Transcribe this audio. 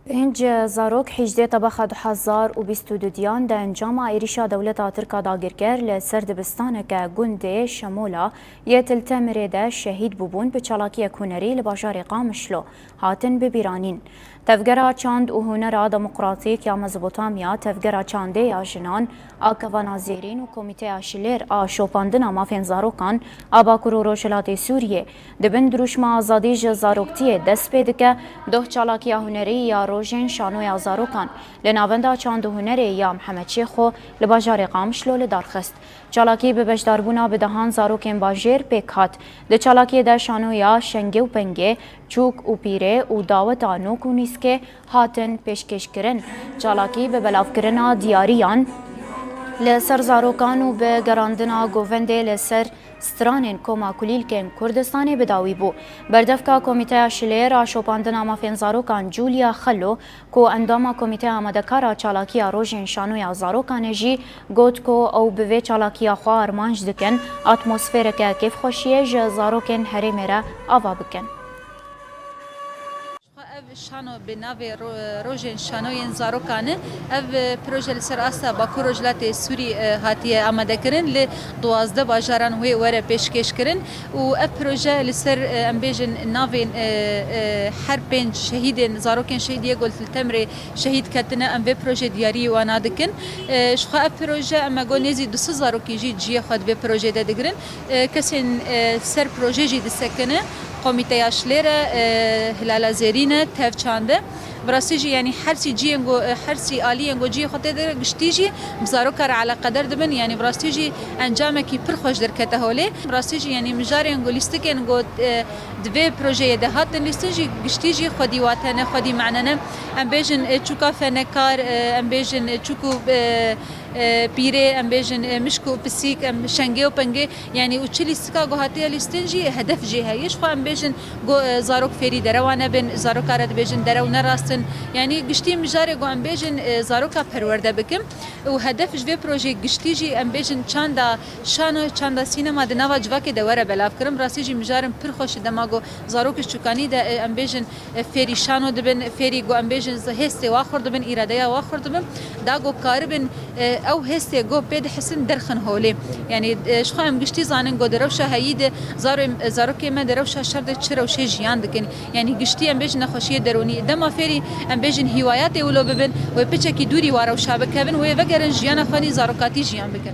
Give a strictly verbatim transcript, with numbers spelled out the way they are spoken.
Pênc zarok hîjdê tebexa du hezar û bîst û dudiyan di encama êrîşa dewleta Tirk a dagirker li ser dibistaneke gundê Şemola yê Til Temirê de şehîd bûbûn, bi çalakiyek hunerî li bajarê Qamişlo hatin bibîranîn. Tevgera Çand û Hunera Demokratîk ya Mezopotamya, Tevgera Çandê ya Jinan a Kevana Zêrîn û Komîteya Şilêr a Şopandina Mafên Zarokan a Bakur û Rojhilatê Sûriyê, di bin dirûşma Azadî ji Zaroktiyê dest pê dike, doh çalakiya hunerî ya Rojên Şanoya Zarokan li Navenda Çand û Hunerê ya Mihemed Şêxo li bajarê Qamişlo li dar xist. Çalakî bi beşdarbûna bi dehan zarokên bajêr pêk hat. Di çalakiyê de şanoya Şengê û Pengê, Çûk û Pîrê û daweta nok û nîskê hatin pêşkêşkirin. Çalakî bi belavkirina diyariyan li ser zarokan û bi gerandina govendê li ser stranên Koma Kulîlkên Kurdistanê bi dawî bû. Berdevka Komîteya Şilêr a Şopandina Mafên Zarokan Julia Xelo, ku endama Komîteya Amadekar a Çalakiya Rojên Şanoya Zarokan e jî, got ku ew bi vê çalakiya xwe armanc dikin atmosfereke kêfxweşiyê ji zarokên herêmê re ava bikin. Xwe ev şano bi navê Ro-, Rojên Şanoyên Zarokan e. Ev, e, proje li ser asta Bakur Rojhilatê Sûrî, e, hatiye amadekirin. Li duwazdeh bajaran wê were pêşkêşkirin û ev proje li ser, e, em bêjin navên, e, e, her pênc şehîdên, zarokên şehîdiyê ku li Til Temirê şehîd ketine, em vê proje diyariyê wana dikin. E, ji xwe ev proje, em e got nêzî du sed zarokî jî cihê xwe di vê projê de digirin. E, kesên, e, ser projê jî disekine. Komîteya Şilêr e, e, Hilala Zêrîn e, Tev Çand e. Bi rastî jî, yanî her sî cihên ku, e, her sî aliyên ku cihê xwe tê de giştî jî bi zaroka re eleqedar dibin. Yanî bi rastî jî encamekî pir xweş derkete holê. Bi rastî jî, yanî mijarên ku lîstikên ku, e, di vê projeyê de hatin lîstin jî giştî jî xwedî wate ne, xwedî mane ne. Em bêjin, e, çûka fenekar, e, em bêjin, e, çûk û, e, e, pîrê, em bêjin, e, mişk û pisîk, em şengê û pengê, yanî û çi lîstika ku hatiye lîstin jî hedef jê heye. Ji xwe em bêjin ku, e, zarok fêrî derewa nebin, zaroka re dibêjin derew nerastin. Yanî giştî mijarê ku em bêjin, e, zaroka perwerde bikin. Û hedef ji vê projeyê giştî jî em bêjin çanda şano, çanda sînema di nava civakê de were belavkirin. Bi rastî jî mijarin pir xweş e dema ku zarok ji çûkanî de, e, em bêjin, e, fêrî şano dibin, fêrî ku em bêjin hêstê wa xurt dibin, îradeya wa xurt dibin, da ku karibin, e, ew hêstê ku pê dihisin derxin holê. Yanî, e, ji xwe em giştî zanin ku di rewşa heyî de zarê, zarokê me di rewşa şer de çi rewşê jiyan dikin. Yanî giştî em bêjin nexweşiyê derûnî. Dema fêrî em bêjin hîwayatê wilo bibin, wê piçekî dûrî wa rewşa bikevin, wê vegerin jiyana xwe nî zarokatî jiyan bikin.